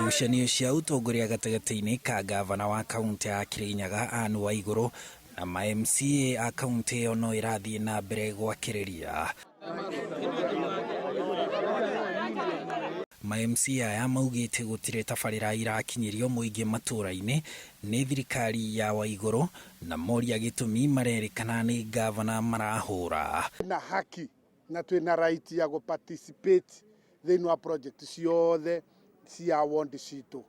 Ngucanio cia ũtongoria gatagatĩ-inĩ ka ngavana wa kaũntĩ ya Kirinyaga Anne Waigũrũ na ma MCA a kaũntĩ ĩyo no ĩrathiĩ na mbere gwakĩrĩria. Ma MCA aya maugĩte gũtirĩ tabarĩra irakinyĩrio mũingĩ matũra-inĩ nĩ thirikari ya Waigũrũ na moria gĩtũmi marerĩkana nĩ ngavana marahũra. Na haki na twina right ya gå participate thĩinĩ wa project ciothe cia wondi citũ.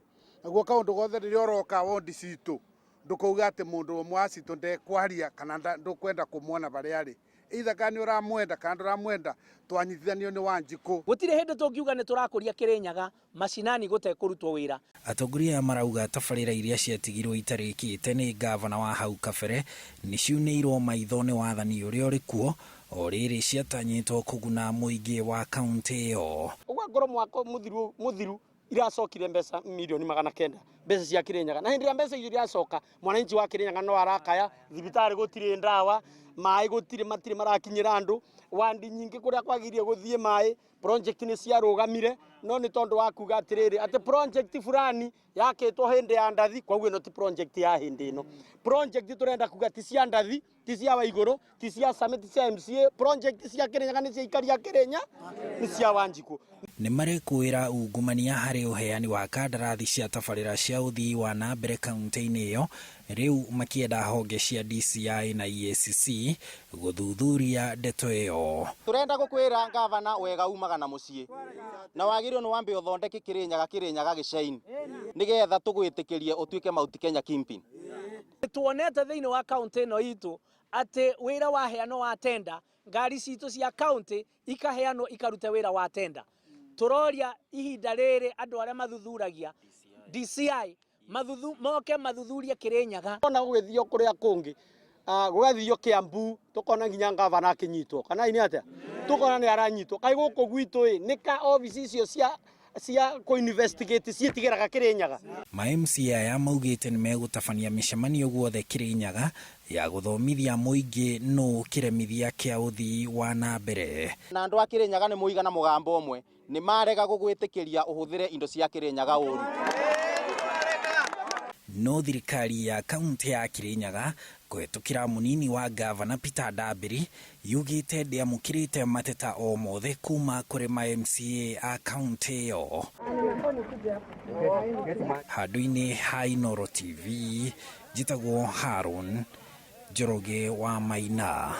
Naguo kaũndũ gothe rĩrĩa ũroka wondi citũ ndũkauga atĩ mũndũ ũmwe wa citũ ndekwaria kana ndũkwenda kũmuona barĩa arĩ. Either kana nĩ ũramwenda kana ndũramwenda, twanyitithanio nĩ Wanjikũ. Gũtirĩ hĩndĩ tũngiuga nĩ tũrakũria Kĩrĩnyaga macinani gũtekũrutwo wĩra. Atongoria aya marauga tabarĩra iria ciatigirwo itarĩkĩte nĩ ngavana wa hau kabere nĩ ciunĩirwo maitho nĩ wathani ũrĩa ũrĩ kuo o rĩrĩ ciatanyĩtwo kũguna mũingĩ wa kaũntĩ ĩyo. Ũguo angorwo mwaka mũthiru mũthiru iracokire mbeca milioni 900 mbeca cia Kirinyaga, na hĩndĩ ĩrĩa mbeca icio iracoka mwananchi wa Kirinyaga no arakaya, thibitarĩ gũtirĩ ndawa, maĩ gũtirĩ, matirĩ marakinyĩra andũ, wandi nyingĩ kũrĩa kwagĩrĩire gũthiĩ maĩ project nĩ ciarũgamire, no nĩ tondũ wa kuga atĩrĩrĩ atĩ project fulani yakĩtwo hĩndĩ ya Ndathi, koguo ĩno ti project ya hĩndĩ ĩno. Project tũrenda kuga ti cia Ndathi, ti cia Waigũrũ, ti cia Same, ti cia MCA, project cia Kirinyaga nĩ cia aikari a Kĩrĩnya, nĩ cia Wanjikũ. Nĩ marekũĩra ungumania harĩ ũheani wa kandarathi cia tabarĩra cia ũthii wa na mbere kaũntĩ-inĩ ĩyo, rĩu makĩenda honge cia DCI na EACC gũthuthuria ndeto ĩyo. Turenda gukwira ngavana wega umaga na mucii na wagiriirwo ni wambe uthondeke Kirinyaga Kirinyaga gicaini nigetha tugwitikirie utuike Mount Kenya kingpin. Tuonete thĩinĩ wa kaũntĩ ĩno itũ atĩ wĩra waheanwo wa tenda, ngari citũ cia kaũntĩ ikaheanwo ikarute wĩra wa tenda. Tũroria ihinda rĩrĩ andũ arĩa mathuthuragia DCI moke mathuthurie Kirinyaga. Ona gũgĩthio kũrĩa kũngĩ, gũgathio Kiambu, tũkona nginya ngavana akĩnyitwo, kana nĩ atĩa? Tũkona nĩ aranyitwo. Kaĩ gũkũ gwitũ ĩ, nĩ ka obici icio cia kũ investigate ciĩtigĩraga Kirinyaga? Ma MCA aya maugĩte nĩ megũtabania mĩcemanio guothe Kirinyaga ya gũthomithia mũingĩ nũ kĩremithia kĩa ũthii wa na mbere. Na andũ a Kirinyaga nĩ mũigana mũgambo ũmwe, nĩ marega gũgwĩtĩkĩria ũhũthĩre indo cia Kirinyaga ũru. No thirikari ya kaũntĩ ya Kirinyaga kũhetũkĩra mũnini wa ngavana Peter Ndambĩri yugĩte ndĩamũkĩrĩte mateta o mothe kuma kũrĩ ma MCA a kaũntĩ ĩyo. Handũ-inĩ ha Inooro TV, njĩtagwo Haron Njoroge wa Maina.